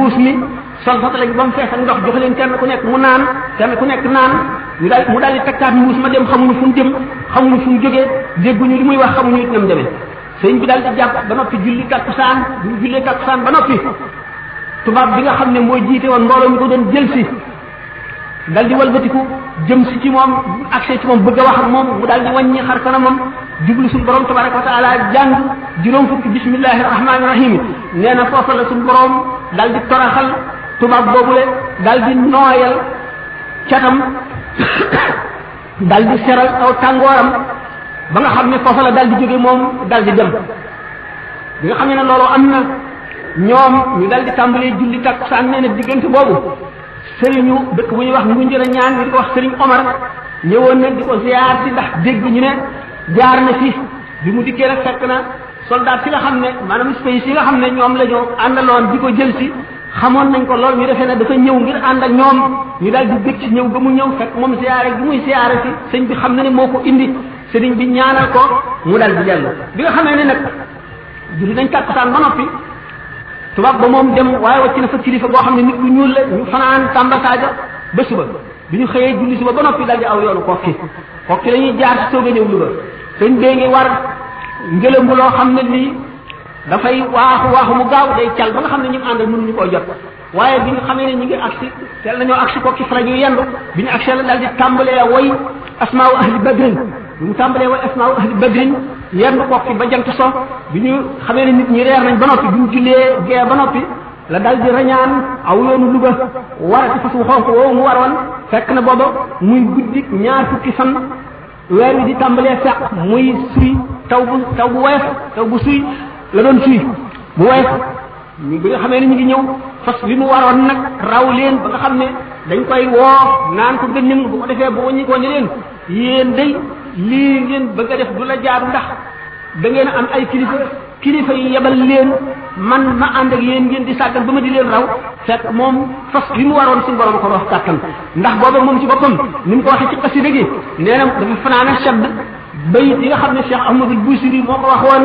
mbuus mi sol fatale gi ba mu fees ak ndox jox leen kenn ku nekk mu naan kenn ku nekk naan mu daal di takkaat mbuus ma dem xamuñu fu mu jëm xamuñu fu mu jógee dégguñu li muy wax xamuñu it nam demee sëñ bi daal di jàpp ba noppi julli takkusaan bu ñu jullee takkusaan ba noppi tubaab bi nga xam ne mooy jiite woon mbooloo mi ko doon jël si dal di walbatiku jëm si ci moom accès ci moom bëgg a wax ak moom mu daal di wàññi xar kanamam jublu suñu borom tabaraka wa taala jàng juróom fukki bismillahi rahmani rahim nee na foofa la suñu borom dal di toraxal tubaab boobule dal di nooyal catam dal di seral aw tàngooram ba nga xam ne foofa la dal di jóge moom dal di dem bi nga xam ne loolu am na ñoom ñu dal di tàmbalee julli takkusaan nee na diggante boobu sëriñu dëkk bu ñuy wax Ngunjëla ñaan ñu di ko wax sëriñ Omar ñëwoon na di ko ziar si ndax dégg ñu ne jaar na fi bi mu dikkee nag fekk na soldat si nga xam ne maanaam pays yi nga xam ne ñoom la ñu àndaloon di ko jël si xamoon nañ ko lool ñu defee ne dafa ñëw ngir ànd ak ñoom ñu daal di dégg ci ñëw ba mu ñëw fekk moom ziare bi muy ziare si sëñ bi xam na ne moo ko indi sëriñ bi ñaanal ko mu dal di dellu bi nga xamee ne nag julli nañ takkusaan ba noppi tubaab ba moom dem waaye wàcc na fa kilifa boo xam ne nit ku ñuul la ñu fanaan Tamba Sadio ba suba bi ñu xëyee julli suba ba noppi dal di aw yoonu kokki la ñuy jaar si soog a ñëw Louga sëñ bee ngi war ngëlëmbu loo xam ne lii dafay waaxu mu gaaw day cal ba nga xam ne ñu àndal mënuñu koo jot waaye bi nga xamee ne ñu ngi agsi teel nañoo agsi kokki fa la ñu yendu bi ñu agsi la dal di tàmbalee way asmaaw ahli badrin bi mu tàmbalee way asmaaw ahli badrin yendu kokki ba jant so bi ñu xamee ne nit ñi reer nañ ba noppi bi ñu jullee gee ba noppi la dal di rañaan aw yoonu Louga warati fas wu xonq woowu mu waroon fekk na booba muy guddi ñaar fukki fan weer wi di tàmbalee fekk muy suy taw bu woyof taw bu suy la doon suy bu woyof bi nga xamee ne ñu ngi ñëw fas bi mu waroon nag raw leen ba nga xam ne dañ koy woo naan ko gënnim bu ko defee bu waññi ko ne leen yéen day lii ngeen bëgg a def du la jaar ndax da ngeen am ay kilifa yi yebal leen man ma ànd ak yéen ngeen di sàggan ba ma di leen raw fekk moom fas li mu waroon suñu borom ko wax kàttan ndax booba moom ci boppam ni mu ko waxee ci xasida gi nee na dafa fanaana shadd bayit yi nga xam ne Cheikh Ahmadul Busiri moo ko waxoon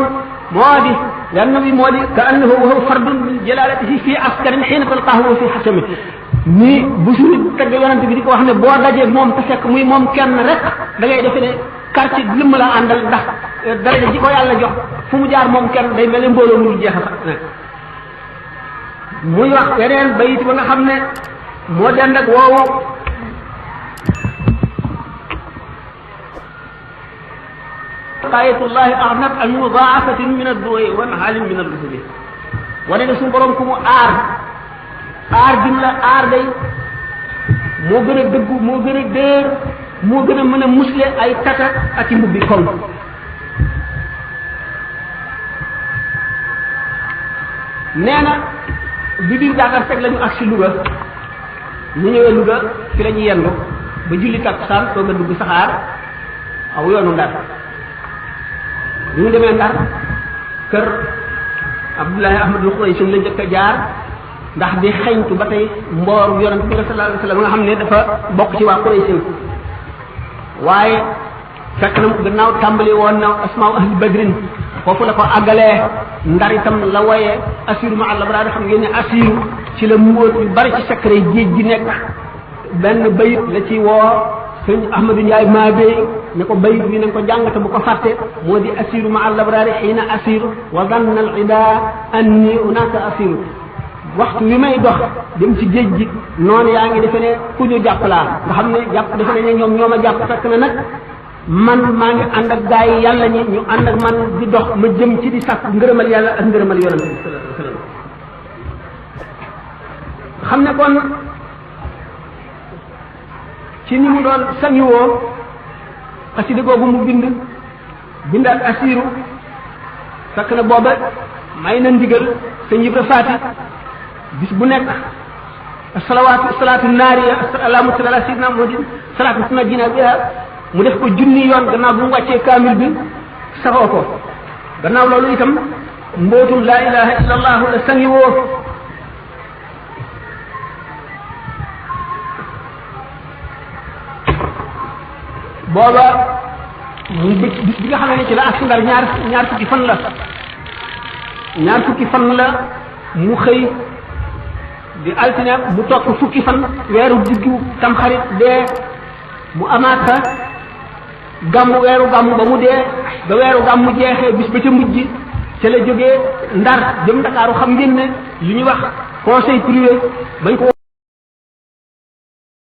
moo di lenn bi moo di ka annahu wa huwa fardun min jalalatihi fi askarin xiina talqaahu fi xasami ni Busiri tagg yonent bi di ko wax ne boo dajee moom te fekk muy moom kenn rek da ngay defe ne quartier lëmm la àndal ndax daraja ji ko yàlla jox fu mu jaar moom kenn day mel ne mbooloo mu jeex a muy wax yeneen bayit ba nga xam ne moo dend ak woowu ayatullahi aghnat an mudaafatin min ad-du'i wa halin min ar-rusuli wane ne suñu borom ku mu aar dim la aar day moo gën a dëggu moo gën a dër moo gën a mën a musle ay tata ak i mbubbi koŋ nee na bi biir jàngar teg la ñu agsi Louga ñu ñëwee Louga fi la ñu yendu ba julli takkusaan soog a dugg saxaar aw yoonu Ndar bi ñu demee Ndar kër Abdoulaye Ahmadul Xuraysi la njëkk a jaar ndax di xeñtu ba tey mbooru yonent bi sallallahu alayhi wa sallam nga xam ne dafa bokk ci waa Xuraysi waaye fekk na gannaaw tàmbali woon na asmaaw ahli badrin foofu la ko àggalee Ndar itam la woyee asiru ma àlla bara xam ngeen ne asiru ci la muwóot yu bari ci secret géej gi nekk benn bayit la ci woo sëñ Ahmadou Ndiaye Mabé ne ko bayit bi nañ ko jàngate bu ko fàtte moo di asiru ma àlla bara xiina asiru wa zanna al ida anni unaka asiru waxtu wi may dox dem ci géej gi noonu yaa ngi defe ne ku ñu jàpp laa nga xam ne jàpp defe ne ñoom ñoo ma jàpp fekk na nag man maa ngi ànd ak gaa yi yàlla ñi ñu ànd ak man di dox ma jëm ci di sàkk ngërëmal yàlla ak ngërëmal yonent bi sallallahu alayhi wasallam xam ne kon ci ni mu doon sañiwoo xasida googu mu bind ak asiru fekk na booba may na ndigal sëñ Ibra Faati bis bu nekk salaatu naariya allahumma salli ala sayyidina Muhammadin salaatu tunajjina biha mu def ko junni yoon gannaaw bu mu wàccee kaamil bi saxoo ko gannaaw loolu itam mbootum laa ilaha illa allah la sangi woo booba muy bis bi nga xam ne ci la ak Ndar ñaar fukki fan la mu xëy di altine mu toog fukki fan weeru diggu tamxarit dee mu amaat fa gàmmu weeru gàmmu ba mu dee ba weeru gàmmu jeexee bis ba ca mujj ca la jógee Ndar jëm Ndakaaru xam ngeen ne li ñuy wax conseil privé bañ ko